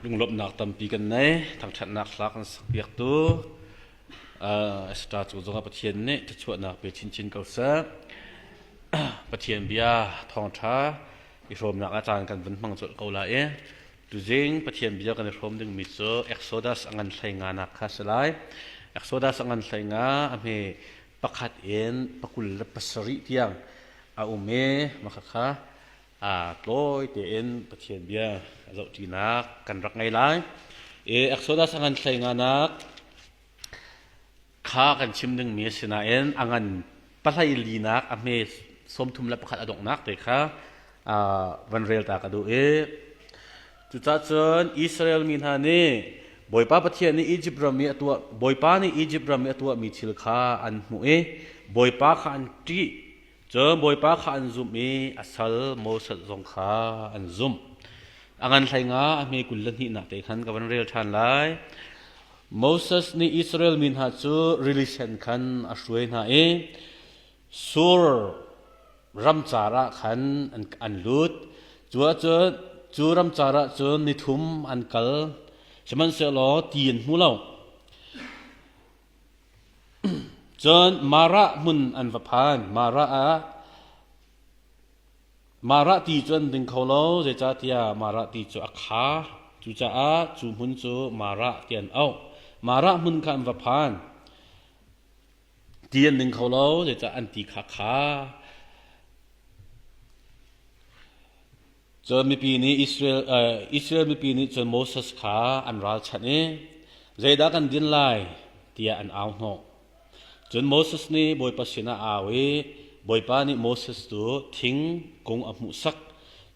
Lunglawmhnak tampi kan nei. Thangṭhatnak hla kan sakpiaktu Esther cu zongah Pathian nih thluachuahnak pe chinchin ko seh. Pathian bia thawngṭha i hrawmnak ah caan kan vun hmang colh ko lai i tuzing Pathian bia kan i hrawm dingmi cu Exodus a ngan hlei nga nak kha si lai. Exodus a ngan hlei nga a hme pakhat in pakul le pasarih tiang a um i mah kha tlawi tein Pathian bia zohṭinak kan rak ngei lai. I Exodus a ngan hlei nganak kha kan chim dingmi a si nain a ngan pahlei linak a hme 31 a donghnak te kha van rel ta ka duh i cucaah cun Israel mi hna nih Bawipa Pathian nih Izipt ram i a tuah Bawipa nih Izipt ram i a tuahmi thil kha an hmuh i Bawipa kha an ṭih. Cun Bawipa kha an zumh i a sal Moses zong kha an zumh. A ngan hlei nga a hme kul le hnihnak te khan ka van rel ṭhan lai. Moses nih Israel mi hna cu rili sen khan a hruai hna i Sur ramcar ah khan an lut. Cu ahcun cu ramcar ah cun nithum an kal. Sihmanhsehlaw ti an hmu lo. Cun Marah hmun an va phan. Marah ah Marah ti cu an ding kho lo, zeicahtiah Marah ti cu a kha. Cucaah cu hmun cu Marah ti an auh. Marah hmun kha an va phan. Ti an ding kho lo, zeicah an ti kha kha. Cun mipi nih Israel, Israel mipi nih cun Moses kha an ralchanh i, Zeidah kan din lai? tiah an au hnawh. Cun Moses nih Bawipa sinah a au i Bawipa nih Moses cu thing kung a hmuhsak.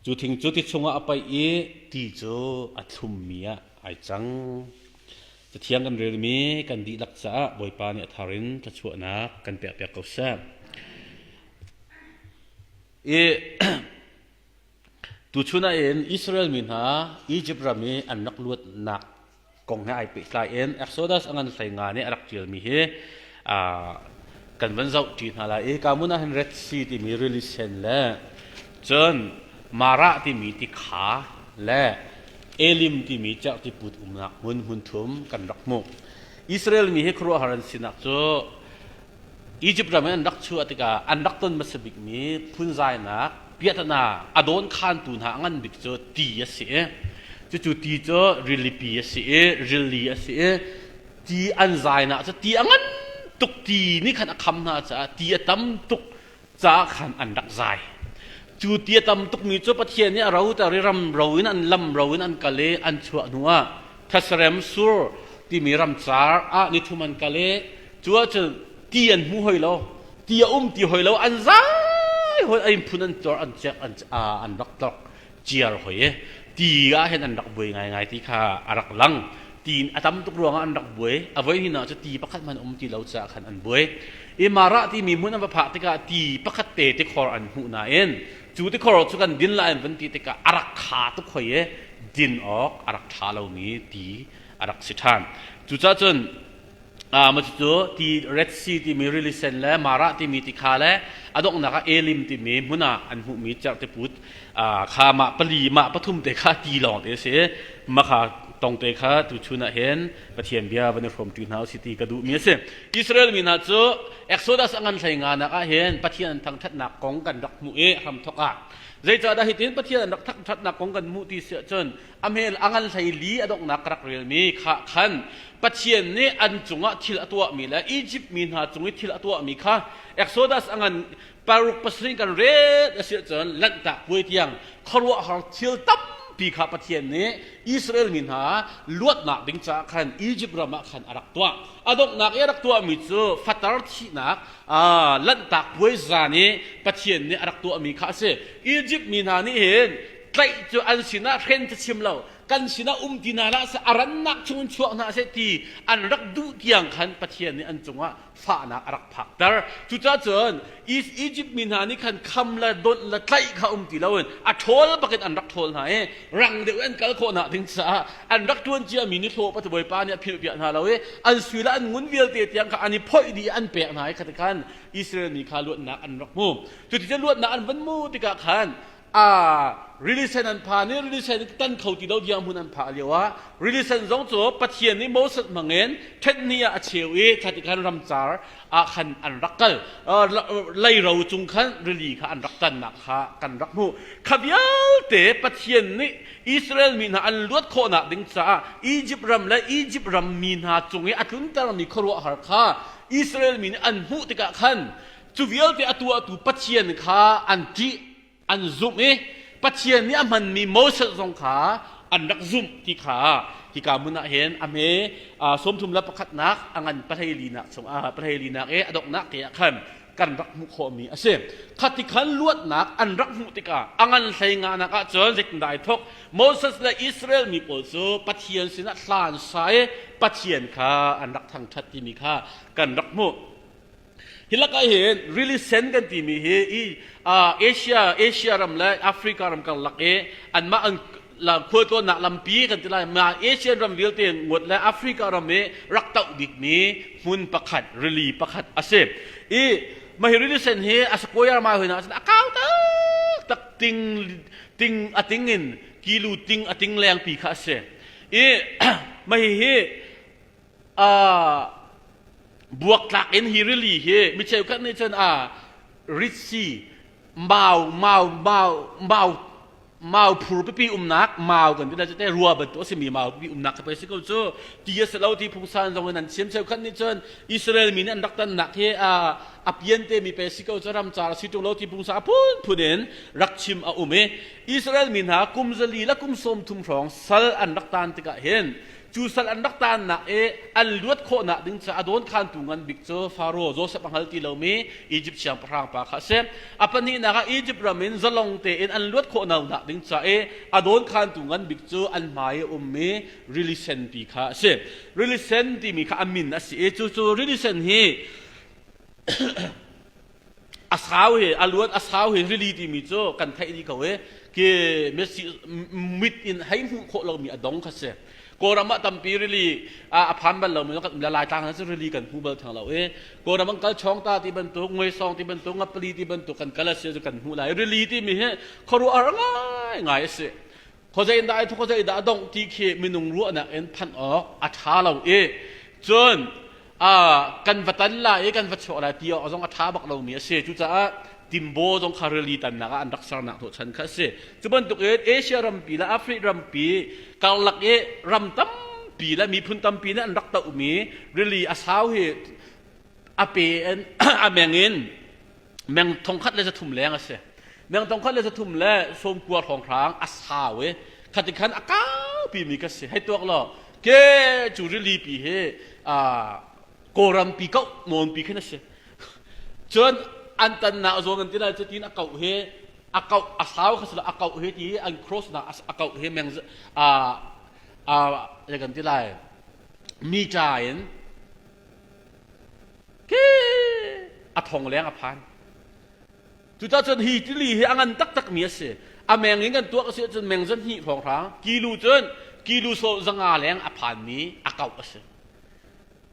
Cu thing cu ti chungah a paih i ti cu a thlummi ah ai cang. Cathiang kan relmi kan dihlak caah Bawipa nih a thar in thluachuahnak kan pekpiak ko seh. I Tuchun ah hin Israel mi hna Izipt ram i an rak luatnak kong he ai pehtlai in Exodus a ngan hlei nga nih a rak ṭialmi hi kan van zoh ṭi hna lai i ka mun ah hin Red Sea timi rili sen le cun Marah timi tikha le Elim timi cerhti put umnak hmun hmun thum kan rak hmuh. Israel mi hi khuaruahhar an sinak cu Izipt ram in an rak chuah tikah an rak ton hmasa bikmi phunzainak piahtana a dawnkhantu hna a ngan bik cu ti a si i cucu ti cu rilipi a si i rili a si i ti an zainak cu ti a ngan tuk ti nih khan a kham hna caah ti a tam tuk caah khan an rak zai. Cu ti a tam tukmi cu Pathian nih a ro ter i ram ro in an lam ro in an kal i an chuah hnuah Thasarem sur timi ramcar ah nithum an kal i cu ahcun ti an hmu hoi lo ti a um ti hoi lo an zai hoi ai phun an tor an cek an an rak tlok ciar hoi i ti ah hin an rak buai ngaingai ti kha a rak lang ti a tam tuk ruangah an rak buai a voi hnih cu ti pakhat hmanh um ti lo caah khan an buai i marah timi hmun an va phak tikah ti pakhat te tikhor an hmuh nain cu tikhor cu kan din lai an van ti tikah a rak kha tuk hoi i din awk a rak ṭha lomi ti a rak si ṭhan cucaah cun mah cucu ti Red Sea timi rili sen le Marah timi tikha le a donghnak ah Elim timi hmun ah an hmuhmi cerhtiput kha mah pali mah pathum te kha ti lawng te a si mah kha tong te kha tuchun ah hin Pathian bia van i hrawmṭi hna usih ti ka duhmi a si Israel mi hna cu Exodus a ngan hlei nga nak ah hin Pathian an thangṭhatnak kong kan rak hmuh i hramthok ah zeicahdah hitin Pathian an rak thangṭhatnak kong kan hmuh ti si ahcun a hmel a ngan hlei li a donghnak ka rak relmi kha khan Pathian nih an cungah thil a tuahmi le Izipt mi hna cung i thil a tuahmi kha Exodus a ngan paruk pasarih kan rel a si ahcun lanhtak puai tiang khuaruahhar thil tampi kha Pathian nih Israel mi hna luatnak ding caah khan Izipt ram ah khan a rak tuah. A donghnak i a rak tuahmi cu fater thihnak lanhtak puai zan i Pathian nih a rak tuahmi kha a si. Izipt mi hna nih hin tlaih cu an sinah hren cu chim lo kan sinah um ti hna hlah seh a rannak chungin chuak hna seh ti an rak duh tiang khan Pathian nih an cungah fahnak a rak phakter cucaah cun Egypt mi hna nih khan kham le donh le tlaih kha um ti loin a ṭhawl bakin an rak ṭhawl hna i rang deuh an kal khawhnak ding caah an rak ṭuan ciami ni hlawh Bawipa nih a philhpiak hna lo i an sui le an ngun vialte tiang kha an i phoih dih i an pek hna i kha ti khan Israel mi kha luatnak an rak hmu cuticun luatnak an van hmu tikah khan. Rili Sen an phan i Rili Sen tan kho ti lo tiang hmun an phah lio ah Rili Sen zong cu Pathian nih Moses hmangin ṭhenhni ah a cheu i kha ti khan ramcar ah khan an rak kal. Leiro cung khan rili kha an rak tannak kha kan rak hmuh. Kha vialte Pathian nih Israel mi hna an luat khawhnak ding caah Izipt ram le Izipt ram mi hna cung i a tluntermi khuaruahhar kha Israel mi nih an hmuh tikah khan cu vialte a tuahtu Pathian kha an ṭih, an zumh i Pathian nih a hmanmi Moses zong kha an rak zumh ti kha hika hmun ah hin a hme 31nak a ngan pahlei linak chung pahlei linak i a donghnak te ah khan kan rak hmuh khawhmi a si. Khati khan luatnak an rak hmuh tikah a ngan hlei nganak ah cun zeitindah ai thawk? Moses le Israel mi pawl cu Pathian sinah hla an sa i Pathian kha an rak thangṭhat timi kha kan rak hmuh. Hi lakah hin rili sen kan timi hi i Asia Asia ram le Africa ram karlak i anmah an khualtlawnnak lampi kan ti lai ma Asian ram vialte nguat le Africa ram i rak toh bikmi hmun pakhat rili pakhat a si. I mah hi rili sen hi a square ma hoi na a kau tak tak ting ting a ting in kilu ting a ting lengpi kha a si. I mah hi hi buaktlak in hi rili hi mi cheukhat nih cun a Red Sea mau mau mau mau mau phur pipi umnak mau kan ti lai cu te rua bantuk a simi mau pipi umnak ka pe si ko cu ti a si lo ti phungsan zong in an chim cheukhat nih cun Israel mi nih an rak tannak hi a a pian te mi pe si ko cu ramcar a si ṭung lo ti phungsan a phunphun in rak chim a um i Israel mi hna kum zali le kum 30 hrawng sal an rak tan tikah hin Cu sal an rak taannak i an luat khawhnak ding caah a dawnkhantu ngan bik cu Faro Joseph a hngal ti lomi Izipt siangpahrang pa kha a si. A pahnihnak ah Izipt ram in zalong tein an luat khawhnak ding ca i a dawnkhantu ngan bik cu an hmai i ummi Rili Sen ti kha a si. Rili Sen timi kha a min a si i cucu Rili Sen hi a sau hi a luan a sau hi rili timi cu kan theih dih ko i ki mit in hei hmuh khawh lomi a dong kha si Kawlram ah tampi rili a phan bal lomi kan um le Laitlang cu rili kan hmu bal theng lo i Kawlram an kal chawngta ti bantuk Ngweisawng ti bantuk Ngapali ti bantuk kan kal a si cu kan hmuh lai rili timi hi khuaruahhar ngai ngai a si khuazei in dah ai khuazei dah a dongh ti khi minung ruahnak in phanh awk a ṭha lo i cun kan va tan lai i kan va chuah lai ti awk zong a ṭha bak lomi a si cucaah timbo zong kha rili tannak ah an rak sernak hnawhchan kha a si cu bantuk in Asia rampi le Africa rampi karlak i ram tampi le miphun tampi nih an rak tohmi rili a sau hi a pe in a meng in meng 1300 leng a si meng 1390 hrawnghrang a sau i khati khan a kaupi mi ka si hei tuak law ke cu rili pi hi kawlram pi kauh nawn pi khin a si cun an tannak zawn an ti lai cutin a kauh hi a kauh a sau kha sila a kauh hi ti an cross na a kauh hi meng a a kan ti lai mi cha in Khi a thong leng a phan. Cucaah cun hi tili hi a ngan taktakmi a si. A meng in kan tuak a si ahcun meng zan hnih hrawnghrang, kilu cun kilu so zanga leng a phanmi a kauh a si.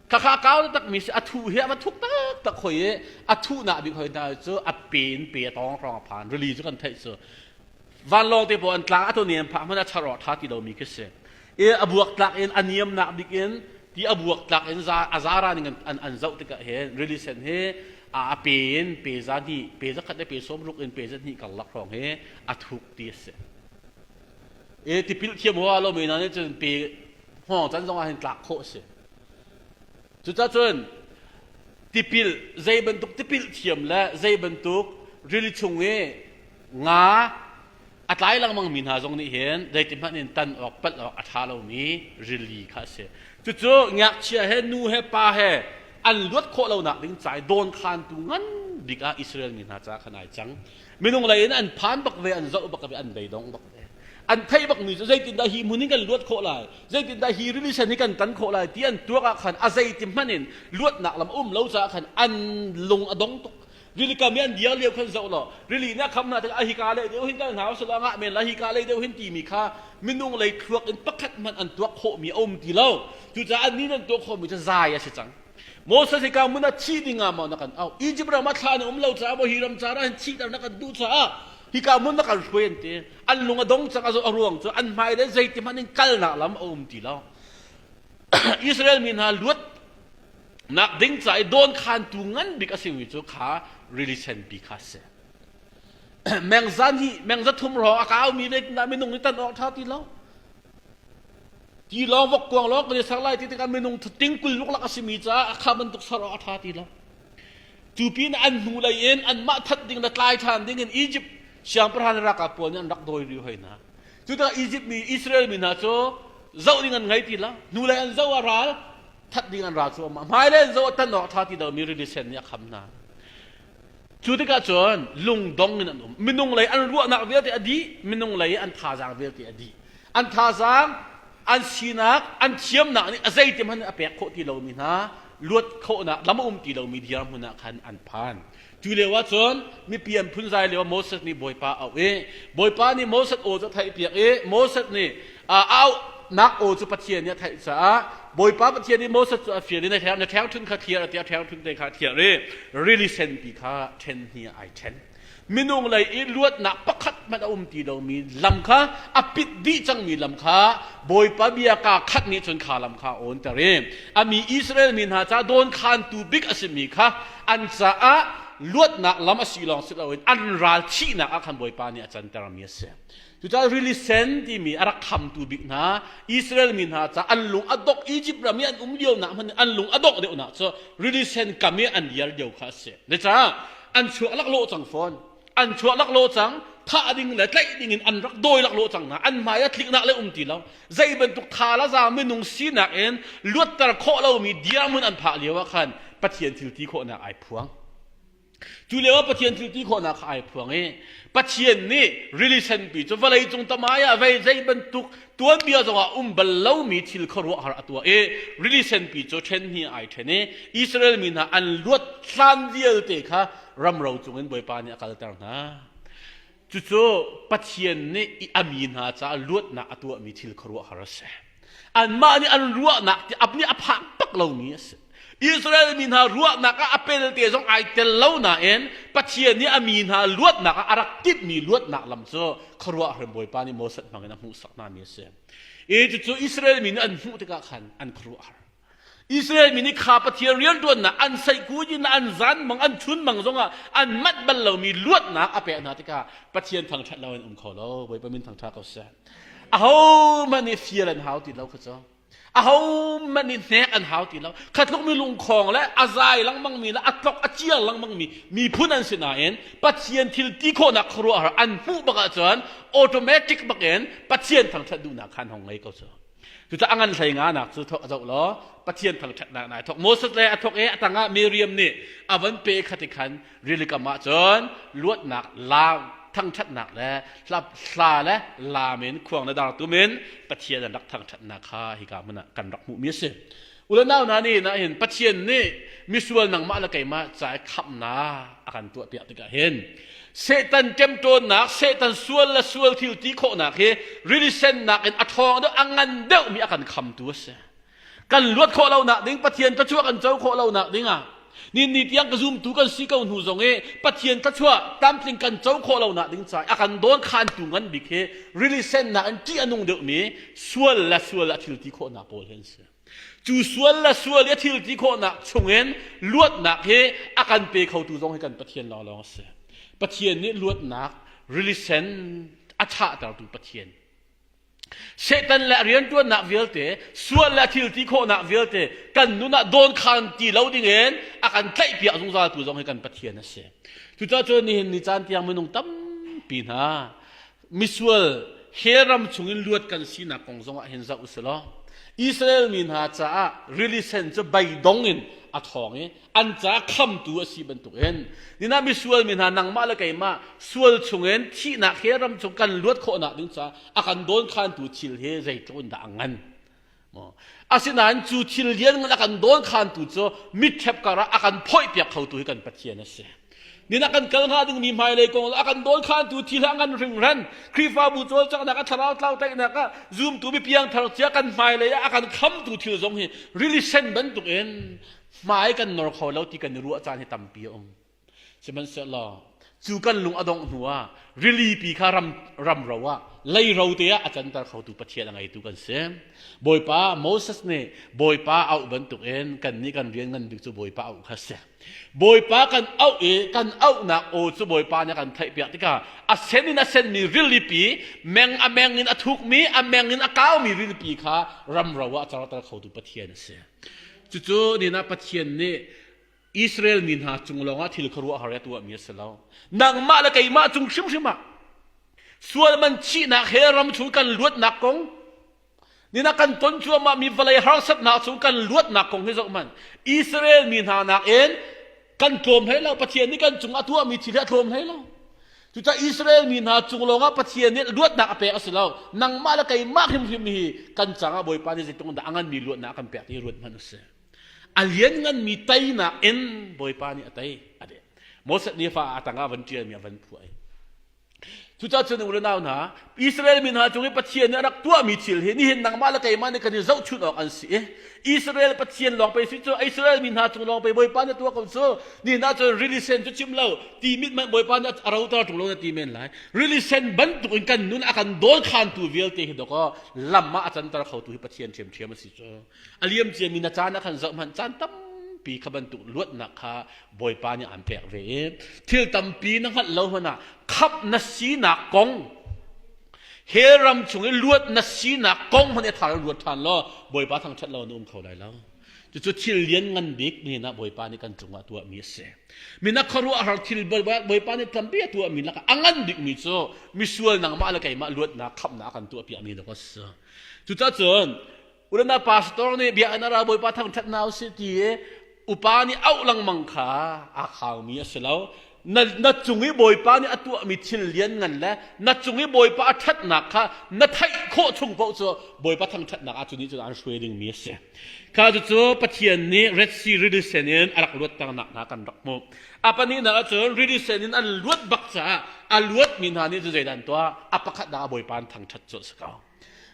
Khakha kau taktakmi si a thuh hi a va thuk taktak hoi i a thuhnak bik hoi hna cu a pe in pe a tawng hrawng a phan. Rili cu kan theih cu. Vanlawng te pawl an tlang a tawne an phak hmanh ah char awk ṭha ti lomi khi si. I a buaktlak in a niamnak bik in ti a buaktlak in a zara ning an, an zoh tikah hin rili sen hi a pe in pe za hnih pe za khat le pe sawm ruk in pe za hnih karlak hrawng hi a thuk ti a si. I tipil thiam hua lo mi hna nih cun pe hngawng can zong ah hin tlak khawh a si. Cucacun tipil zei bantuk tipil thiam le zei bantuk rili chung i nga a tlai lengmang mi hna zong nih hin zeiti hmanh in tan awk palh awk a ṭha lomi rili kha a si. Cucu ngakchia he nu he pa he an luat khawh lonak ding ca i dawnkhantu ngan bik ah Israel mi hna ca khan ai cang. Minung lei in an phan bak ve, an zoh bak ve, an beidong bak ve. An theih bak mi cu zeitindah hi hmun in kan luat khawh lai, zeitindah hi rili sen hi kan tan khawh lai ti an tuak ah khan a zeiti hmanh in luatnak lam um lo caah khan an lung a dong tuk. Rili kam i an dir lio khan zoh law rili nih a kham hna tikah a hika lei deuh hin kal hna usih law ngah men lai hika lei deuh hin timi kha minung lei thluak in pakhat hmanh an tuak khawhmi a um ti lo. Cucaah annih nan tuah khawhmi cu zai a si cang. Moses hika hmun ah thih ding ah maw na kan auh? Izipt ram ah thla na um lo caah maw hi ram car ah hin thihter na kan duh caah? Hika hmun na kan hruai an ti. An lung a dong cang a ruang cu an hmai le zeiti hmanh in kalnak lam a um ti lo. Israel mi hna luat nak ding ca i dawnkhantu ngan bik a simi cu kha rili senpi kha a si. Mengzan hi mengza thum rawng a kaumi le minung nih tan awk ṭha ti lo. Ti lawng vok kuang lawng kan i ser lai ti tikah minung tingkul luklak a simi caah a kha bantuk ser awk a ṭha ti lo. Cu pin an hnu lei in anmah that ding le tlai ṭhan ding in Egypt siangpahrang ralkap pawl nih an rak dawi rih hoi hna. Cutikah Egypt mi Israel mi hna cu zoh ding an ngei ti lo. Hnulei an zoh ah ral that ding an ra cuahmah. Hmailei an zoh ah tan awk ṭha ti lomi rili sen nih a kham hna. Cu tikah cun lungdong in an um. Minung lei an ruahnak vialte a dih, minung lei an thazaang vialte a dih. An thazaang, an sinak, an thiamnak nih a zeiti hmanh a pek khawh ti lomi hna luat khawhnak lam a um ti lomi dirhmun ah khan an phan. Cu lio ah cun mipi an phunzai lio Moses nih Bawipa a auh i Bawipa nih Moses aw cu a theihpiak i Moses nih a auhnak aw cu Pathian nih a theih caah Bawipa Pathian nih Moses cu a fial i na ṭhengṭhunh kha thliar tiah ṭhengṭhunh te kha a thliar i rili senpi kha ṭhen hnih ah ai ṭhen. Minung lei i luatnak pakhat hmanh a um ti lomi lam kha a pit dih cangmi lam kha Bawipa bia kaa khat nih cun kha lam kha a awnter i a mi Israel mi hna caah dawnkhantu bik a simi kha an caah luatnak lam a si lawng si loin an ral thihnak ah khan Bawipa nih a cantermi a si. Cucaah rili sen timi a rak khamtu bik hna Israel mi hna caah an lung a dok Egypt ram i an um lio nak hmanh an lung a dok deuhnak cu rili sen kam i an liar lio kha a si. Cucaah an chuak laklawh cang fawn. An chuah laklawh cang thah ding le tlaih ding in an rak dawi laklawh cang hna an hmai ah tliknak le um ti lo zei bantuk tha la za minung sinak in luatter khawh lomi dirhmun an phah lio ah khan Pathian thil ti khawhnak ai phuang Cu lio ah Pathian thil ti khawhnak kha ai phuang i Pathian nih rili senpi cu vawlei cung tamai ah vei zei bantuk tuanbia zongah um bal lomi thil khuaruahhar a tuah i rili senpi cu ṭhen hnih ai ṭhen i Israel mi hna an luat hlan vialte kha ramro cungin Bawipa nih a kalter hna. Cucu Pathian nih a mi hna caah luatnak a tuahmi thil khuaruahhar a si. Anmah nih an ruahnak ti ap nih a phak bak lomi a si. Israel mi hna ruahnak ah a pelte zong ai tel lo nain Pathian nih a mi hna luatnak ah a rak timhmi luatnak lam cu khuaruahhar Bawipa nih Moses hmangin a hmuhsak hna mi a si. I cucu Israel mi nih an hmuh tikah khan an khuaruahhar. Israel mi nih kha Pathian rianṭuannak an seihkun in an zan mang an chun mang zongah an manh bal lomi luatnak a pek hna tikah Pathian thangṭhat lo in um kho lo. Bawipa min thangṭha ko seh. Ahohmanh nih fial an hau ti lo kha cu. Ahohmanh nih hnek an hau ti lo. Kha tluk mi lungkhawng le a zai lengmang mi le a tlok a ciar lengmang mi miphun an si nain Pathian thil ti khawhnak khuaruahhar an hmuh bak ahcun automatic bakin Pathian thangṭhat duhnak kha an hong ngei ko cu. Cucaah a ngan hlei nga nak cu thok a zoh law Pathian thangṭhatnak nai thok. Moses le a thok i a tangah Miriam nih a van pe kha ti khan rili kam ah cun luatnak laam thangṭhatnak le hla le laam in khuang le dar tum in Pathian an rak thangṭhatnak kha hika hmun ah kan rak hmuhmi a si. U le nau hna nih nah hin Pathian nih misual nangmah le keimah ca i khamhnak a kan tuahpiak tikah hin Satan ṭemṭawnnak, Satan sual le sual thil ti khawhnak hi rili sennak in a ṭhawng deuh, a ngan deuhmi a kan khamtu a si. Kan luat khawh lonak ding, Pathian thluachuah kan co khawh lonak ding ah ni ni tiang ka zumtu kan si ko hnu zong i Pathian thluachuah tlamtling kan co khawh lonak ding ca a kan dawn khantu ngan bik hi rili sennak in ṭih a nung deuhmi sual le sual a thil ti khawhnak pawl hi an si. Cu sual le sual i a thil ti khawhnak chungin luatnak hi a kan pe khotu zong hi kan Pathian lawnglawng a si. Pathian nih luatnak rili sen a chahtertu Pathian. Satan le a rianṭuannak vialte, sual le a thil ti khawhnak vialte kan nun ah dawnkhan ti lo dingin a kan tlaihpiak zungzaltu zong hi kan Pathian a si. Cucaah cun nihin ni caan tiang minung tampi hna misual hell ram chungin luat kan sinak kong zongah hin zoh usih law Israel mi hna caah rili sen cu beidong in a thawng i an caah khamtu a si bantukin ninah misual mi hna nangmah le keimah sual chungin thihnak he ram chung kan luat khawhnak ding caah a kan dawnkhantu thil hi zeitluk in dah a ngan Asinain cu thil lianngan a kan dawnkhantu cu mitṭhep karah a kan phoihpiak khotu hi kan Pathian a si. Nin a kan kal hnga dingmi hmailei kong a kan dawnkhantu thil a ngan hringhran. Khrihfabu cawlcanghnak a thlarau tlau tlaihnak ah zumtu mi piangthar cia kan hmailei ah a kan khamtu thil zong hi rili sen bantukin hmai kan nor kho lo ti kan i ruah caan hi tampi a um. Sihmanhsehlaw. Cu kan lung a dongh hnu ah rili pi kha ram ramro ah leiro te ah a canter khotu Pathian a ngeitu kan si. Bawipa Moses nih Bawipa auh bantukin kannih kan rian ngan bik cu Bawipa auh kha si. Bawipa kan auh i kan auhnak aw cu Bawipa nih a kan theihpiak tikah a sen in a senmi rilipi meng a meng in a thukmi a meng in a kaumi rilipi kha ramro ah a carter khotu Pathian a si. Cucu nina Pathian nih Israel mi hna cung lawngah thil khuaruahhar a tuahmi a si lo. Nangmah le keimah cung hrimhrim ah sual man chihnak he ram chung kan luatnak kong nina kan ton cuahmah mi vawlei harsatnak chung kan luatnak kong hi zoh hmanh Israel mi hna nakin kan tlawm hlei lo Pathian nih kan cung a tuahmi thil hi a tlawm hlei lo cucaah Israel mi hna cung lawngah Pathian nih luatnak a pek a si lo nangmah le keimah hrimhrim hi kan cangah Bawipa nih zeitluk dah a nganmi luatnak a kan pek ti ruat hmanh u sih a liannganmi teinak in Bawipa nih a tei a ti. Moses nih fa a tangah van ṭialmi a van phuah i Cucaah cun u le nau hna, Israel mi hna cung i Pathian nih a rak tuahmi thil hi nihin nangmah le keimah nih kan i zohchunh awk an si i Israel Pathian lawng pei si cu Israel mi hna cung lawng pei Bawipa nih tuah ko cu nihin ah cun rili sen cu chim lo ti mit hmanh Bawipa nih a roter ṭung lo na ti men lai rili sen bantuk in kan nun a kan dawnkhantu vialte hi dawkaw lam ah a canter khotu hi Pathian ṭhiamṭhiam a si cu A liam ciami na caan ah khan zoh hmanh caan tampi kha bantuk luatnak kha Bawipa nih aan pek ve i thil tampi na hngalh lo hmanh ah khamh na sinak kong hell ram chung i luat na sinak kong hmanh i thar luat ṭhan law Bawipa thangṭhat lo na um kho lai lo. Cucu thil lian ngan bik nihin ah Bawipa nih kan cungah tuahmi a si. Mina khuaruahhar thil Bawipa nih tampi a tuahmi lakah a ngan bikmi cu misual nangmah le keimah luatnak khamhnak a kan tuahpiakmi dawk a si. Cucaah cun Ulana pastor nih biakinn a ra Bawipa thangṭhat hna usih ti i upa nih auh lengmang kha aa khaumi a si lo. Na, na cung i Bawipa nih a tuahmi thil lianngan le na cung i Bawipa a ṭhatnak kha na theih khawh chung paoh cu Bawipa thangṭhatnak ah cu nih cun aan hruai dingmi a si. Kha cucu Pathian nih Red Sea rili sen in a rak luatternak hna kan rak hmuh. A pahnihnak ahcun rili sen in an luat bak caah a luatmi hna nih cun zeidah an tuah? A pakhatnak ah Bawipa an thangṭhat cu a si ko.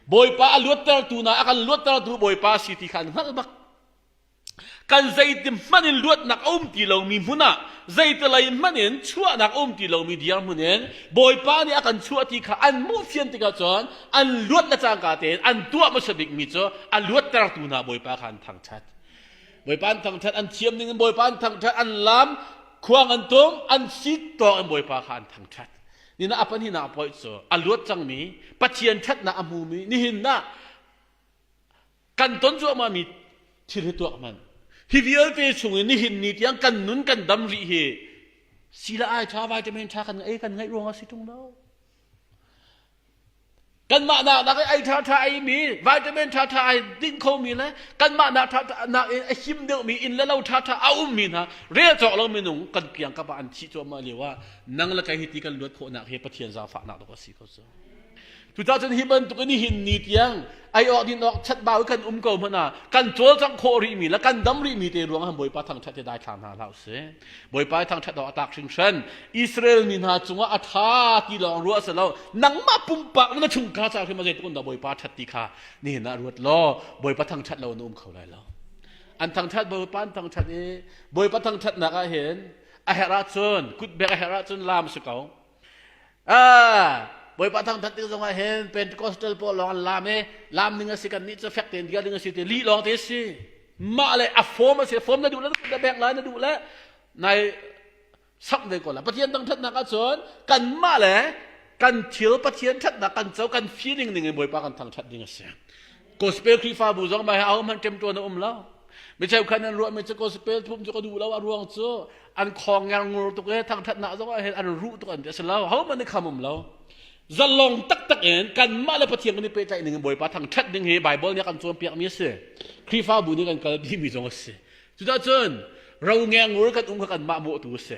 Bawipa a luattertu na a kan luattertu Bawipa si ti kha an hngalh bak. Kan zeiti hmanh in luatnak a um ti lomi hmun ah zeitilei hmanh in chuahnak a um ti lomi dirhmun in Bawipa nih a kan chuah ti kha an hmuh fian tikah cun an luat le cangka tein an tuah hmasa bikmi cu a luattertu hna Bawipa kha an thangṭhat. Bawipa an thangṭhat, an thiam ning in Bawipa an thangṭhat, an lam, khuang an tum, an sit tawk in Bawipa kha an thangṭhat. Nina a pahnihnak point cu a luat cangmi Pathian ṭhatnak a hmumi nihin ah kan ton cuahmahmi thil hi tuak hmanh. Hi vialte chung i nihin ni tiang kan nun kan dam rih hi sila ai ṭha vitamin ṭha kan ei kan ngaih ruangah si ṭung lo. Kanmah nak nak i ei ṭhaṭha eimi, vitamin ṭhaṭha ai ding khomi le kanmah nak ṭhaṭha nak in a him deuhmi inn le lo ṭhaṭha a ummi hna rel cawk lo minung kan kiangkap ah an thih cuahmah lio ah nang le kei hi ti kan luat khawhnak hi Pathian zaangfahnak dawh a si ko cu. Cucaah cun hi bantuk in nihin ni tiang ei awk din awk chatbau kan um ko hmanh ah kan cawlcangh khawh rihmi le kan dam rihmi te ruang ah Bawipa thangṭhat hi daithlang hna hlah usih. Bawipa i thangṭhat awk a tlak hringhran. Israel mi hna cungah a ṭha ti lawng ruah si lo. Nangmah pumpak na chungkhar ca hrim ah zeitluk in dah Bawipa ṭhat ti kha nihin ah ruat law Bawipa thangṭhat lo na um kho lai lo. An thangṭhat Bawipa an thangṭhat i Bawipa thangṭhatnak ah hin a herh ahcun kutbek a herh ahcun laam si ko. Ah, Bawipa thangthat tik zongah hin Pentecostal pawl lawng an laam i laam ning a si kan nih cu fek tein dir ding a si ti lih lawng te a si. Mah le a form a si form na duh le na bek lai na duh le nai sak ve ko la. Pathian thangthatnak ahcun kanmah le kan thil Pathian thatnak kan co kan feeling ning in Bawipa kan thangthat ding a si. Gospel Khrihfabu zong mai aho hmanh ṭemṭuan a um lo. Mi cheukhat nan ruahmi cu gospel phum cu ka duh lo a ruang cu an khong ngerhngur tuk i thangṭhatnak zong ah hin an ruh tuk an ti a si lo. Ho hmanh nih kham um lo. Zalong taktak in kanmah le Pathian kan i pehtlaih ning in Bawipa thangṭhat ding hi Bible nih a kan cawnpiakmi a si. Khrihfabu nih kan kalpi mi zong a si. Cucaah cun ro ngengur kan um kha kanmah mawhtu a si.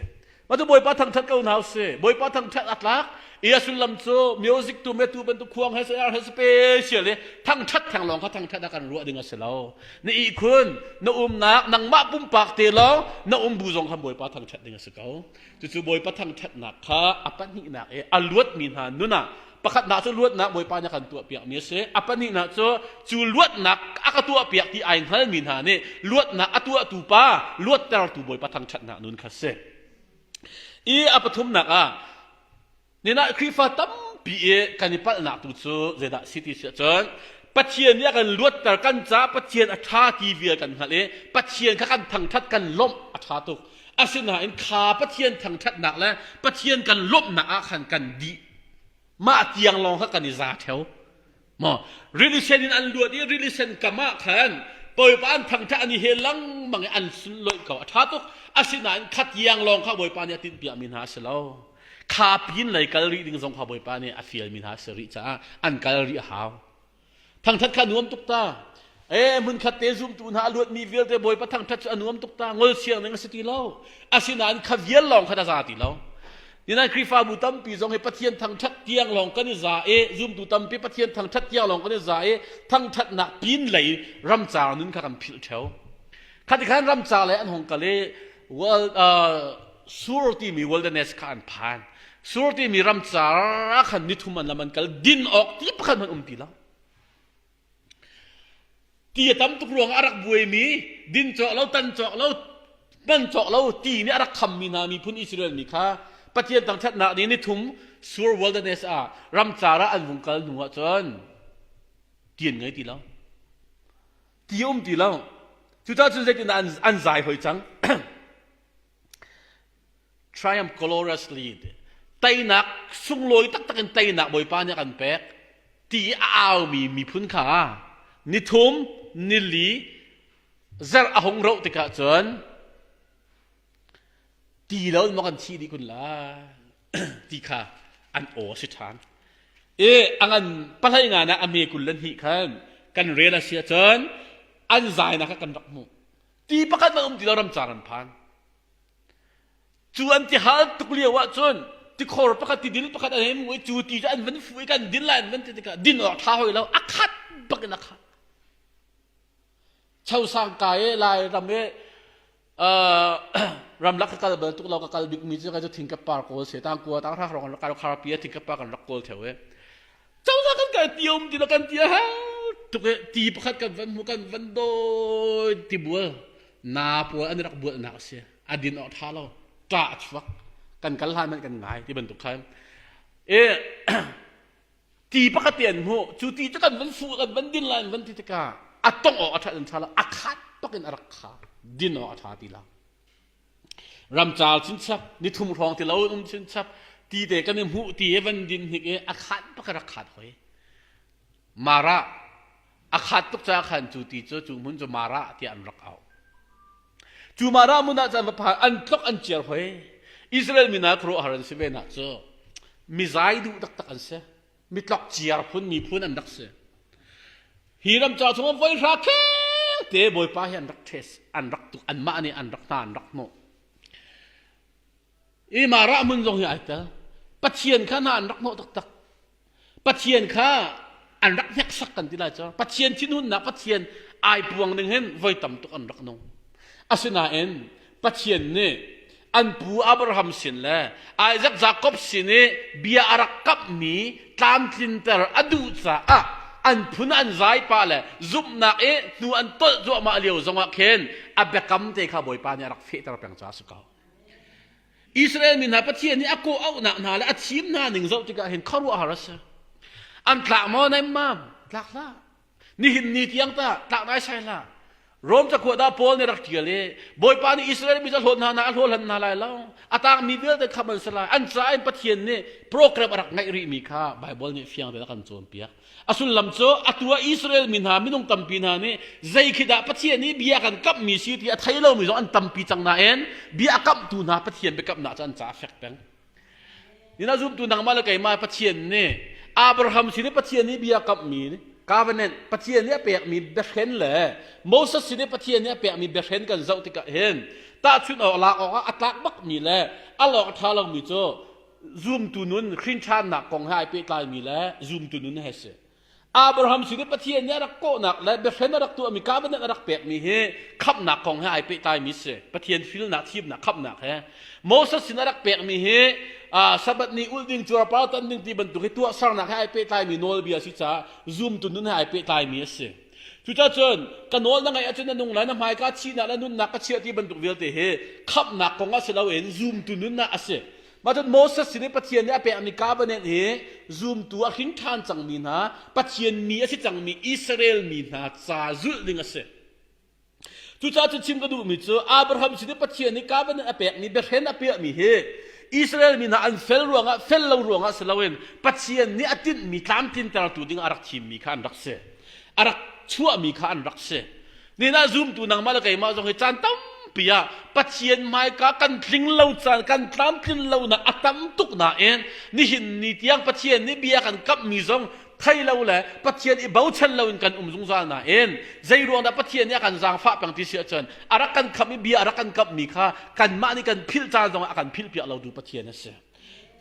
Mah cu Bawipa thangṭhat ko hna usih. Bawipa thangṭhat a tlak. I a sullam cu music tu metu bantuk khuang he ar he special i thangṭhat theng lawng kha thangṭhat ah kan ruah ding a si lo. Na ihkhun, na umnak, nangmah pumpak te lawng, na um bu zong kha Bawipa thangṭhat ding a si ko. Cucu Bawipa thangṭhatnak kha a pahnihnak i a luatmi hna nun ah pakhatnak cu luatnak Bawipa nih a kan tuahpiakmi a si. A pahnihnak cu cu luatnak a ka tuahpiak ti ai hngalmi hna nih luatnak a tuahtu pa luattertu Bawipa thangṭhatnak nun kha a si. I a pathumnak ah Ninah Khrihfa tampi i kan i palhnak tu cu zeidah si ti si ahcun Pathian nih a kan luatter kan caah Pathian a ṭha ti vial kan hngalh i Pathian kha kan thangṭhat kan lawmh a ṭha tuk. Asinain kha Pathian thangṭhatnak le Pathian kan lawmhnak ah khan kan dih. Mah tiang lawng kha kan i za ṭheo. Maw rili sen in an luat i rili sen kam ah khan Bawipa an thangṭhat an i hel lengmang i an sunlawih ko. A ṭha tuk. Asinain kha tiang lawng kha Bawipa nih a tinhpiakmi hna a si lo. Kha pin lei kal rih ding zong kha Bawipa nih a fialmi hna a si rih caah an kal rih a hau. Thangṭhat kha nuam tuk ta. Ee hmunkhat te zumtu hna a luatmi vialte Bawipa thangṭhat cu a nuam tuk ta. Ngol siang ning a si ti lo. Asinain kha vial lawng kha a za ti lo. Nihin Khrihfabu tampi zong hi Pathian thangṭhat tiang lawng kan i za i zumtu tampi Pathian thangṭhat tiang lawng kan i za i thangṭhatnak pin lei ramcar nun kha kan philh ṭheo. Khati khan ramcar lei an hung kal i world, uh, Sur timi wilderness kha an phan. Sur timi ramcar ah khan nithum an lam an kal din awk ti pakhat hmanh um ti lo. Ti a tam tuk ruangah a rak buaimi din cawk lo, tan cawk lo, hman cawk lo ti nih a rak khammi hna miphun Israel mi kha Pathian thangṭhatnak nih nithum Sur wilderness ah ramcar ah an vung kal hnu ah cun ti an ngei ti lo. Ti a um ti lo. Cucaah cun zeitindah an, an zai hoi cang. Triumph gloriously teinak sunglawi taktak in teinak Bawipa nih a kan pek ti a aumi miphun kha nithum nili zarh a hung roh tikah cun ti lo in maw kan thih dih kun lai ti kha an aw a si ṭhan. I a ngan pahlei nga nak a me 22 khan kan rel a si ahcun an zainak kha kan rak hmuh. Ti pakhat man um ti lo ramcar an phan. Cu an ti hal tuk lio ahcun tikhor pakhat tidil pakhat an hei hmuh i cu ti cu an van fuh i kan din lai an van ti tikah din awk ṭha hoi lo a khat bak in a khat. Chosang kai i Lairam i ramlak ka kal bal tuk lo ka kal bikmi cu ka cu thingkap par kawl se tang kua tang hrak rong kan khar pi thingkap par kan rak kawl theo i cozah kan kai ti um ti lo kan ti a hal tuk i ti pakhat kan van hmu kan van dawi ti bual na pawl an rak bual nak a si a din awk tha lo ṭah a chuak kan kal hlan man kan ngai ti bantuk khan e ti pakhat te an hmuh cu ti cu kan van fuh kan van din lai an van ti tikah a tongh awk a ṭhat an ṭha lo a khat bak in a rak kha din awk a ṭha ti lo ramcar chinchap nithum hrawng ti lo in um chinchap ti te kan i hmuh ti i van din hnik i a khat bak a rak khat hoi mara a khat tuk caah khan cu ti cu cu hmun cu mara tiah an rak auh cu mara hmun ah cun va phan an tlok an ciar hoi Israel mi hna khuaruahhar an si ve nak cu mizai duh taktak an si mitlok ciar phun miphun an rak si hi ram ca chungah voi hra kheng te bawipa hi an rak ṭhes an rak tuk anmah nih an rak hna an rak hnawh I mah hmun zong hi ai tel. Pathian kha hna an rak hnawh taktak. Pathian kha an rak hneksak kan ti lai cu. Pathian thinhunnak Pathian ai puang ning hin voi tam tuk an rak nung. Asinain Pathian nih an pu Abraham sin le Isaac Jacob sin i bia a rak kamhmi tlamtlinter a duh caah an phun an zai pah le zumhnak i hnu an tolh cuahmah lio zongah khin a biakam te kha Bawipa nih a rak fehter peng caah a si ko. Israel mi hna Pathian nih a kawh auhnak hna le a thim hna ning zoh tikah hin khuaruahhar a si. An tlak maw naimam? Tlak hlah. Nihin ni tiang ta tlak naisai hlah. Rom cakuat ah Paul nih rak ṭial i Bawipa nih Israel mi cu a hlawt hna hna a hlawhlan hna lai lo. A tangmi vialte khamh an si lai. An caah in Pathian nih program a rak ngeih rihmi kha Baibal nih fiang tein a kan cawnpiak. A sullam cu atu ah Israel mi hna minung tampi hna nih zei khi dah Pathian nih bia kan kamhmi si ti a thei lomi zong an tampi cang nain bia a kamhtu hna Pathian biakamnak cu an caah fek peng. Nina zumtu nangmah le keimah Pathian nih Abraham sin i Pathian nih bia kamhmi covenant Pathian nih a pekmi biahren le Moses sin i Pathian nih a pekmi biahren kan zoh tikah hin tahchunh awk lak awk ah a tlak bakmi le al awk a ṭha lomi cu zumtu nun hrinṭhannak kong he ai pehtlaimi le zumtu nun he si. Abraham sin i Pathian nih a rak kawhnak le biahren a rak tuahmi covenant a rak pekmi hi khamhnak kong he ai pehtlaimi si. Pathian filnak, thimnak, khamhnak he. Moses sin a rak pekmi hi Sabbath ni ulh ding, cuarpar tan ding ti bantuk hi tuahsernak he ai pehtlaimi nawlbia si caah zumtu nun he ai pehtlaimi a si. Cucacun ka nawl na ngaih ahcun na nung lai, na hmaika thihnak le nunnak ka chiah ti bantuk vialte hi khamhnak kong ah si loin zumtu nunnak a si. Mah cun Moses sin i Pathian nih a pekmi covenant hi zumtu a hring ṭhan cangmi hna, Pathian mi a si cangmi Israel mi hna ca zulh ding a si. Cucaah cu chim ka duhmi cu Abraham sin i Pathian nih covenant a pekmi biahren a piahmi hi Israel mi hna an fel ruangah fel lo ruangah si loin Pathian nih a tinhmi tlamtlintertu ding a rak thimmi kha an rak si. A rak chuahmi kha an rak si. Nihin ah zumtu nangmah le keimah zong hi caan tampi ah Pathian hmaika kan tling lo caan kan tlamtlin lonak a tam tuk nain nihin ni tiang Pathian nih bia kan kamhmi zong thei lo le Pathian i bochan loin kan um zungzal nain zei ruang dah Pathian nih a kan zaangfah peng ti si ahcun a rak kan khamh i bia a rak kan kamhmi kha kanmah nih kan philh caan zongah a kan philhpiak lotu Pathian a si.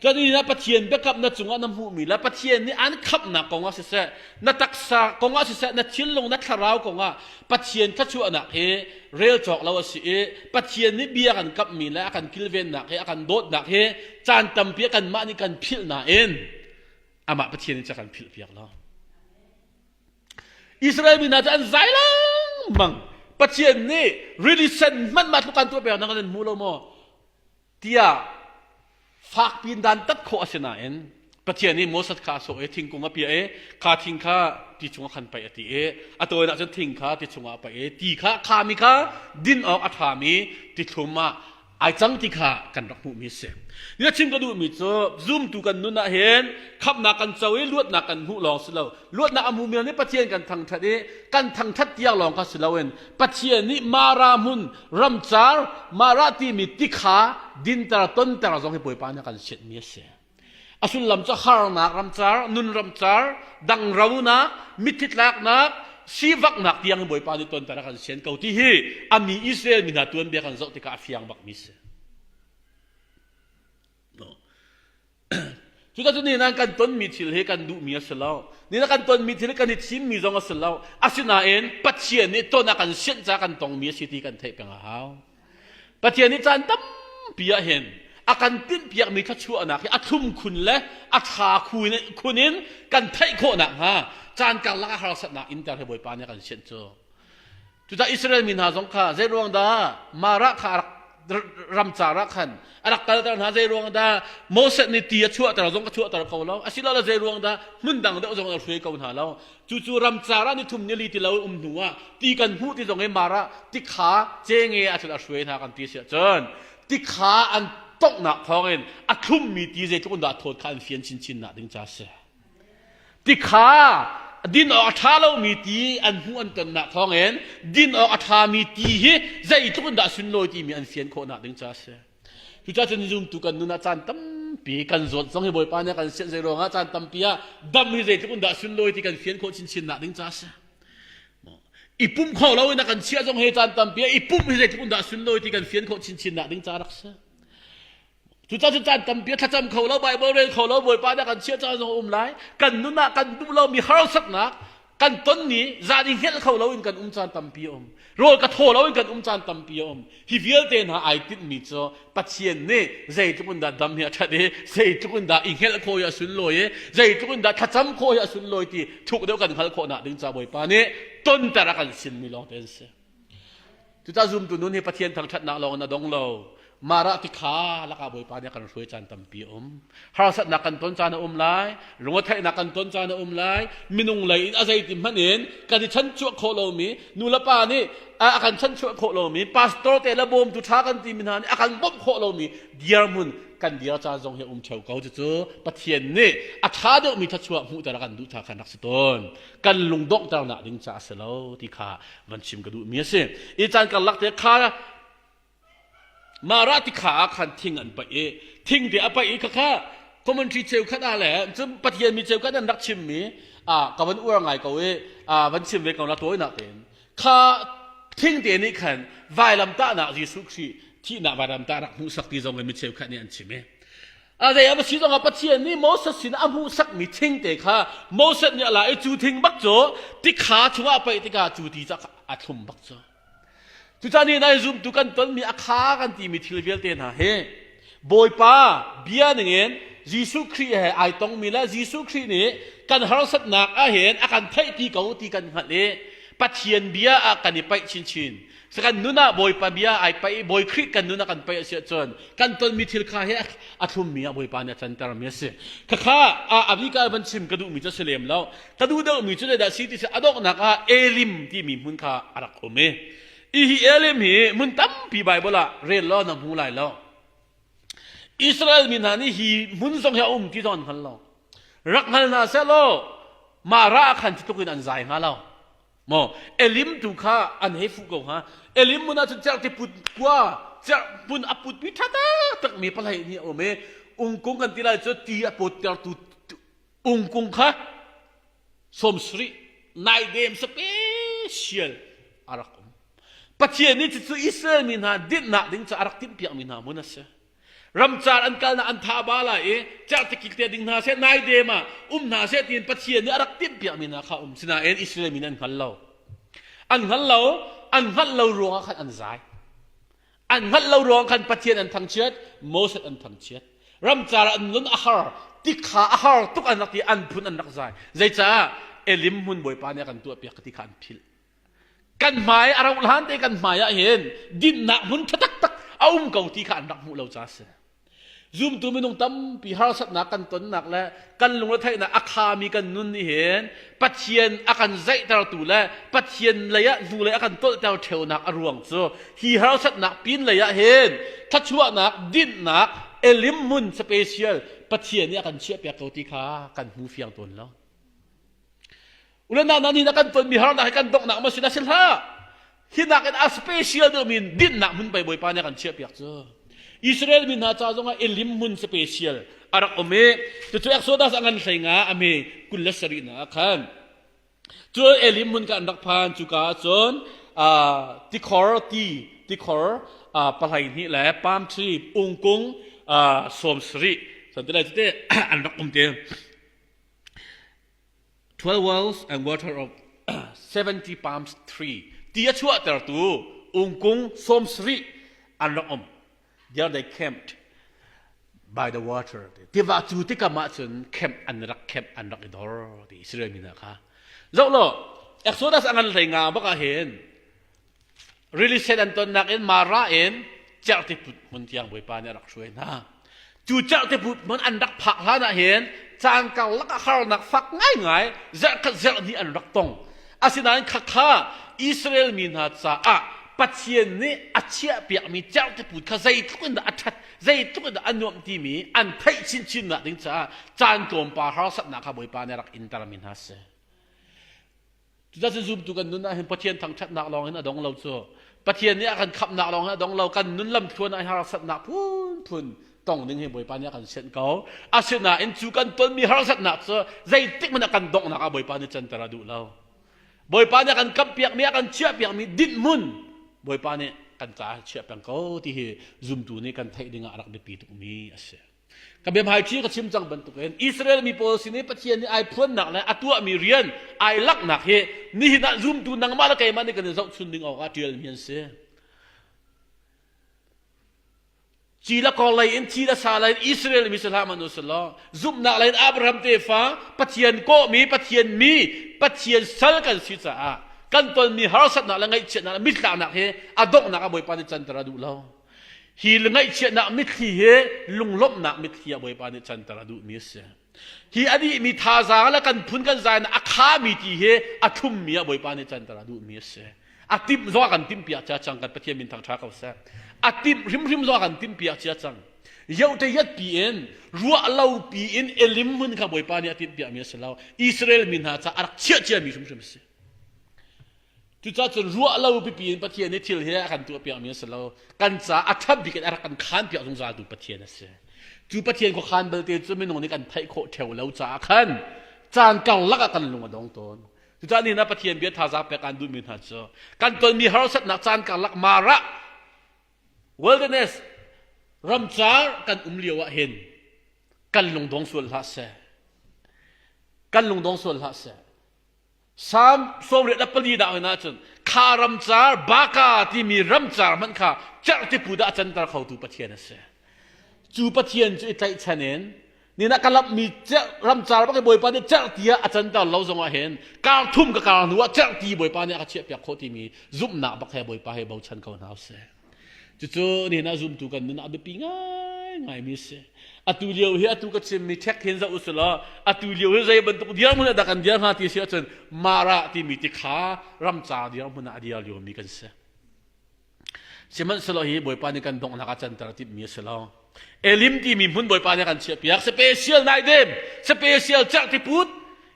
Kan inn ah Pathian biakamnak cungah na hmuhmi le Pathian nih an khamhnak kongah siseh, na taksa kongah siseh, na thinlung, na thlarau kongah Pathian thluachuahnak hi rel cawk lo a si i Pathian nih bia kan kamhmi le a kan kilvennak hi a kan dawtnak hi caan tampi ah kanmah nih kan philh nain amah Pathian nih ca kan philhpiak lo. Israel mi hna cu an zai lengmang. Pathian nih rili sen hmanh mah tluk kan tuah pek na kan hmu lo maw? Tiah fakpi in dantat khawh a si nain Pathian nih Moses kha a sawh i thingkung a piah i kha thing kha ti chungah khan paih a ti i a tawinak cun thing kha ti chungah a paih i ti kha khami kha din awk a ṭhami ti thlum ah ai cang ti kha kan rak hmuhmi a si. Ni chim ka duhmi cu zumtu kan nun ah hin khamhnak kan co i luatnak kan hmuh lawng si lo. Luatnak a hmumi nih Pathian kan thangṭhat i kan thangṭhat tiang lawng kha si loin Pathian nih Mara hmun ramcar Mara timi tikha dinter tonter zong hi Bawipa nih a kan sianhmi a si. A sullam cu harnak ramcar, nun ramcar, dangronak, mitthli tlaknak, sivaknak tiang in Bawipa nih tonter a kan sian ko ti hi a mi Israel mi hna tuanbia kan zoh tikah a fiang bakmi si. Cuka cu nihin ah kan tonmi thil hi kan duhmi a si lo. Nihin ah kan tonmi thil hi kan i thimmi zong a si lo. Asinain Pathian nih ton a kan sianh caah kan tongmi a si ti kan theih peng a hau. Pathian nih caan tampi ah hin a kan tinhpiakmi thluachuahnak hi a thlum khun le a ṭha khun in kan theih khawh nakhnga caan karlak ah harsatnak inter hi Bawipa nih a kan sianh cu. Cucaah Israel mi hna zong kha zei ruang dah Marah kha a rak ramcar ah khan a rak kalter hna zei ruang dah Moses nih ti a chuahter zong ka chuahter ko lo asilole zei ruang dah hmun dang deuh zong a hruai ko hna lo cucu ramcar ah ni thum ni li ti lo um hnu ah ti kan hmuh ti zong i Marah tikha cenge ah cun a hruai hna kan ti si ahcun tikha an tonghnak thawngin a thlummi ti zeitluk in dah thawt kha an fian chinchin nak ding ca a si. Tikha din awk a ṭha lomi ti an hmuh an tonnak thawngin din awk a ṭhami ti hi zeitluk in dah sunlawi timi an fian khawhnak ding ca a si. Cucaah cun zumtu kan nun ah caan tampi kan zawt zong hi Bawipa nih a kan sianh zei ruangah caan tampi ah dam hi zeitluk in dah sunlawi ti kan fian khawh chinchin nak ding ca a si. I pumh kho loin a kan chiah zong hi caan tampi ah i pumh hi zeitluk in dah sunlawi ti kan fian khawh chinchin nak ding ca a rak si. Cucaah cun caan tampi thlacam kho lo, Baibal rel kho lo, Bawipa nih a kan chiah caan zong a um lai. Kan nun ah kan duh lomi harsatnak kan ton ni zan i hngelh kho loin kan um caan tampi a um. Rawl ka thaw loin kan um caan tampi a um. Hi vialte hna ai tinhmi cu Pathian nih zeitluk in dah dam hi a ṭhat i zeitluk in dah i hngelh khawh hi a sunlawi i zeitluk in dah thlacam khawh hi a sunlawi ti thuk deuh kan hngalh khawhnak ding ca Bawipa nih tonter a kan sinmi lawngte an si. Cucah zumtu nun hi Pathian thangṭhatnak lawng in a dong lo. Marah tikha lakah Bawipa nih a kan hruai caan tampi a um. Harsatnak kan ton caan a um lai, lungretheihnak kan ton caan a um lai, minung lei in a zeiti hmanh in kan i chanchuah khawh lomi, nulepa nih a kan chanchuah khawh lomi, pastor te le bawmtu ṭha kan timi hna nih a kan bawmh khawh lomi dirhmun kan dir caan zong hi a um ṭheo ko. Cucu Pathian nih a ṭha deuhmi thluachuah hmuhter a kan duh ca khan rak si tawn. Kan lungdonghternak ding ca a si lo ti kha van chim ka duhmi a si. I caan karlak te kha Mara ti kha ah khan thing an paih i thing te a paih i khakha commentary cheukhat ah le cun Pathian mi cheukhat an rak chimmi a ka van uar ngai ko i a van chim ve ko na tawinak tein kha thing te nih khan vailamtahnak Jesuh Khrih thihnak vailamtahnak hmuhsak ti zong in mi cheukhat nih an chim i A zei a si zongah Pathian nih Moses sin a hmuhsakmi thing te kha Moses nih a la i cu thing bak cu tikha chungah a paih tikah cu ti cu a thlum bak cu. Cucaah ni nai zumtu kan tonmi a kha kan timi thil vialte hna hi Bawipa bia ningin Jesuh Khrih he ai tongmi le Jesuh Khrih nih kan harsatnak ah hin a kan theihpi ko ti kan hngalh i. Pathian bia ah kan i paih chinchin. Kan nun ah Bawipa bia ai paih i Bawi Khrih kan nun ah kan paih a si ahcun kan tonmi thil kha hi a thlummi ah Bawipa nih a cantermi a si. Khakha a bika van chim ka duhmi cu a si lem lo. Ka duh deuhmi cu zeidah si ti si a donghnak ah Elim timi hmun kha a rak um i hi Elim hi hmun tampi Baibal ah rel law na hmu lai lo. Israel mi hna nih hi hmun zong hi a um ti zong an hngal lo. Rak hngal hna seh law mah ra ah khan cu tluk in an zai hnga lo. Maw Elim tu kha an hei fuh ko hnga. Elim hmun ah cun cerhti put kua cerh hmun a putmi ṭha taktak mi palei nih a um i ungkung kan ti lai cu ti a pawttertu ungkung kha 70 naidem special a rak um. Pathian nih cucu Israel mi hna dinhnak ding cu a rak timhpiakmi hna hmun a si. Ramcar an kalnak an tha ba lai i cerhtikik te ding hna seh naidem ah um hna seh tiin Pathian nih a rak timhpiakmi hna kha um. Sinain Israel mi nih an hngal lo. An hngal lo, an hngalh lo ruangah khan an zai. An hngalh lo ruang khan Pathian an thangchiat, Moses an thangchiat. Ramcar an nun a har, tikha a har tuk an rak ti, an phun an rak zai. Zeicah Elim hmun Bawipa nih a kan tuahpiak ka ti kha an philh. Kan hmai a rauh hlan te kan hmai ah hin dinnak hmun ṭha taktak a um ko ti kha an rak hmuh lo ca a si. Zumtu minung tampi harsatnak kan tonnak le kan lungretheihnak a khami kan nun nih hin Pathian a kan zaihtertu le Pathian lei ah hnulei a kan tolhter ṭheunak a ruang cu hi harsatnak pin lei ah hin thluachuahnak, dinhnak, elim hmun special Pathian nih a kan chiahpiak ko ti kha kan hmu fiang tawn lo. Ulanau nih na kan tonmi harnak hi kan donghnak ma si na si hlah. Hi nakin a special deuhmi in dinhnak hmun pei Bawipa nih a kan chiahpiak cu. Israel mi hna ca zongah Elim hmun special a rak um i cucu Exodus a ngan hlei nga a me 27 na ah khan cu Elim hmun ka an rak phan cuka ah cun tikhor ti tikhor pahlei hnih le palm tree ungkung 70 santilai tete an rak um te 12 wells and water of 70 palms tree ti a chuahtertu ungkung 70 an rak um. There they camped by the water. Tiva cu tikam ahcun camp an rak camp an rak i dor ti Israel mi hna kha. Zoh law Exodus a ngan hlei nga bak ah hin Rili sen an tonnak in Mara in cerhtiput hmun tiang Bawipa nih a rak hruai hna. Cu cerhtiput hmun an rak phak hlan ah hin caan karlak ah harnak fak ngaingai zarhkhat zarhhnih an rak tong. Asinain khakha Israel mi hna caah Pathian nih a chiahpiakmi cerhtiput kha zeitluk in dah a ṭhat, zeitluk in dah a nuamh timi an theih chinchinnak ding caah caan tlawmpal harsatnak kha Bawipa nih a rak intermi hna a si. Cucaah zumtu kan nun ah hin Pathian thangṭhatnak lawng in a dong lo cu. Pathian nih a kan khamhnak lawng in a dong lo. Kan nun lamthluan ah harsatnak phunphun tong ding hi Bawipa nih a kan sianh ko. Asinain cu kan tonmi harsatnak cu zeitik hmanh ah kan donghnak ah Bawipa nih canter a duh lo. Bawipa nih a kan kamhpiakmi, a kan chiahpiakmi dinhmun Bawipa nih kan caah chiah peng ko ti hi zumtu nih kan theih ding ah a rak biapi tukmi a si. Ka biahmaiṭhi ka chim cang bantukin Israel mi pawl sin i Pathian nih ai phuannak le a tuahmi rian ai langhnak hi nihin ah zumtu nangmah le keimah nih kan i zohchun ding awkah ṭialmi an si. Ci le kor lei in thi le sa lei in Israel mi si hlah hmanh u sih law zumhnak lei in Abraham tefa Pathian kawhmi Pathian mi Pathian sal kan si caah kan tonmi harsatnak le ngaihchiatnak le mittlaknak hi a donghnak ah Bawipa nih canter a duh lo. Hi ngaihchiatnak mitthli hi lunglawmhnak mitthli ah Bawipa nih canter a duhmi a si. Hi a dihmi thazaang le kan phun kan zai a khami ti hi a thlummi ah Bawipa nih canter a duhmi a si. A timh zong a kan timhpiak cia cang kan Pathian min thangṭha ko seh. A timh hrimhrim zong a kan timhpiak cia cang. Yote yat pi in ruah lo pi in Elim hmun kha Bawipa nih a timhpiakmi a si lo. Israel mi hna ca a rak chiah ciami hrimhrim a si. Cucaah cun ruah lo pipi in Pathian nih thil hi a kan tuahpiakmi a si lo. Kan ca a ṭha bik in a rak kan khaanpiak zungzaltu Pathian a si. Cu Pathian khuakhan belte cu minung nih kan theih khawh ṭheo lo caah khan caan karlak ah kan lung a dong tawn. Cucaah nihin ah Pathian bia thazaang pek aan duhmi hna cu kan tonmi harsatnak caan karlak marah wilderness ramcar kan um lio ah hin kan lungdong sual hlah seh. Kan lungdong sual hlah seh. Salm 84 dah hoi ahcun kha ramcar Baka timi ramcar hmanh kha cerhtipu dah a canter khotu Pathian a si. Cu Pathian cu i tlaihchan in Ni na ka lamhmi ramcar bak i Bawipa nih cerhti ah a canter lo zongah hin kar thum ka kar hnu ah cerhti Bawipa nih a ka chiahpiak khawh timi zumhnak bak he Bawipa he bochan ko hna usih. Cucu nihin ah zumtu kan nun ah biapi ngaingaimi a si. Atu lio hi atu ka chimmi ṭhek hin zoh usih law atu lio hi zei bantuk dirhmun ah dah kan dir hnga ti a si ahcun Mara timi ti kha ramcar dirhmun ah a dir liomi kan si. Sihmanhsehlaw hi Bawipa nih kan donghnak ah canter a timhmi a si lo. Elim timi hmun Bawipa nih a kan chiahpiak. Special naidem, special cerhtiput,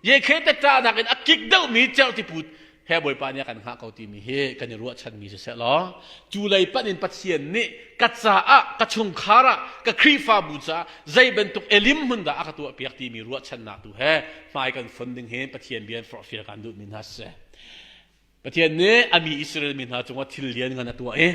yekhe tetṭa nakin a kik deuhmi cerhtiput he Bawipa nih a kan hngah ko timi hi kan i ruahchanmi siseh law cu lei panh in Pathian nih ka caah, ka chungkhar ah, ka Khrihfabu caah zei bantuk elim hmun dah a ka tuahpiak timi ruahchannak tu he hmai kan fon ding hi Pathian bia in forhfial kan duhmi hna siseh. Pathian nih a mi Israel mi hna cungah thil lianngan a tuah i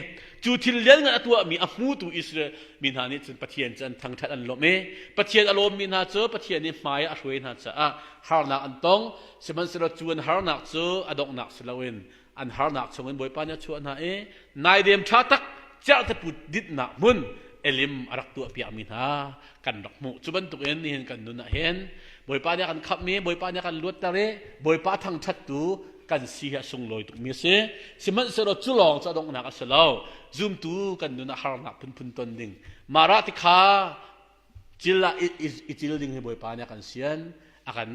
cu thil lianngan a tuahmi a hmutu Israel mi hna nih cun Pathian cu an thangṭhat an lawmh i Pathian a lawmmi hna cu Pathian nih hmai a hruai hna caah harnak an tong. Sihmanhsehlaw cu an harnak cu a donghnak si loin an harnak chungin Bawipa nih a chuah hna i naidem ṭha tak cerhteput dinhnak hmun Elim a rak tuahpiakmi hna kan rak hmuh. Cu bantukin nihin kan nun ah hin Bawipa nih a kan khamhmi, Bawipa nih a kan luatter i Bawipa thangṭhattu kan si hi a sunglawi tukmi a si. Sihmanhsehlaw cu lawng cu a donghnak a si lo. Zumtu kan nun ah harnak phunphun ton ding. Mah ti kha cil ah i cil ding hi Bawipa nih a kan sian, a kan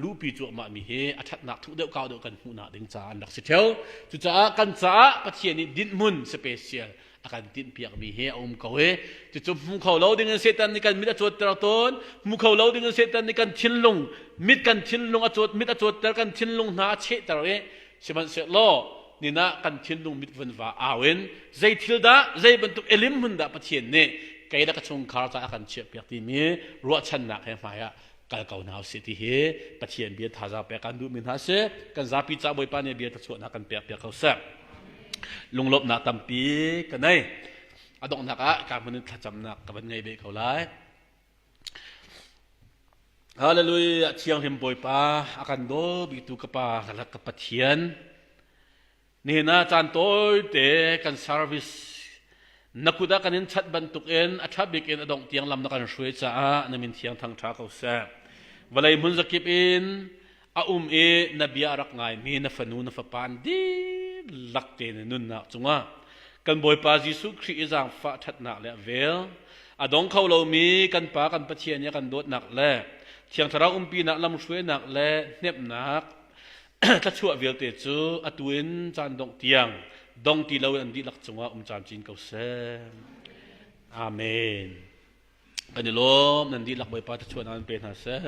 luhpi cuahmah mi hi a ṭhatnak thuh deuh kau deuh kan hmuhnak ding caah an rak si ṭheo. Cucaah kan caah Pathian nih dinhmun special a kan tinhpiakmi hi a um ko i cucu hmu kho lo ding in Satan nih kan mit a cawtter tawn hmu kho lo ding in Satan nih kan thinlung mit kan thinlung a cawt mit a cawtter kan thinlung hna a chehter i sihmanhsehlaw nina kan thinlung mit vun va au in zei thil dah zei bantuk elim hmun dah Pathian nih kei le ka chungkhar caah a kan chiahpiak timi ruahchannak he hmai ah kal ko hna usih ti hi Pathian bia thazaang pek kan duhmi hna si kan zapi ca Bawipa nih bia thluachuahnak kan pek piak ko seh lunglawmhnak tampi ka nei a donghnak ah ka hmun in thlacamnak ka van ngei ve ko lai Hallelujah thianghlim Bawipa a kan daw biktu ka pa ka Pathian Nihin ah caan tawite kan service na kut ah kan in chat bantukin a ṭha bik in a dongh tiang lam na kan hruai caah na min thiang thangṭha ko seh. Vawlei hmun zakip in a um i na bia a rak ngaimi na fanu na fapa an dihlak te na nunnak cungah kan Bawipa Jesuh Khrih i zaangfah ṭhatnak le a vel a dong kho lomi kan Pa kan Pathian i a kan dawtnak le Thiang Thlarau umpinak lamhruainak le hnemhnak Thluachuah vialte cu atu in caan dongh tiang dong ti loin an dihlak cungah um camcin ko seh. Amen. Kan i lawm nan dihlak Bawipa thluachuahnak in pe hna seh.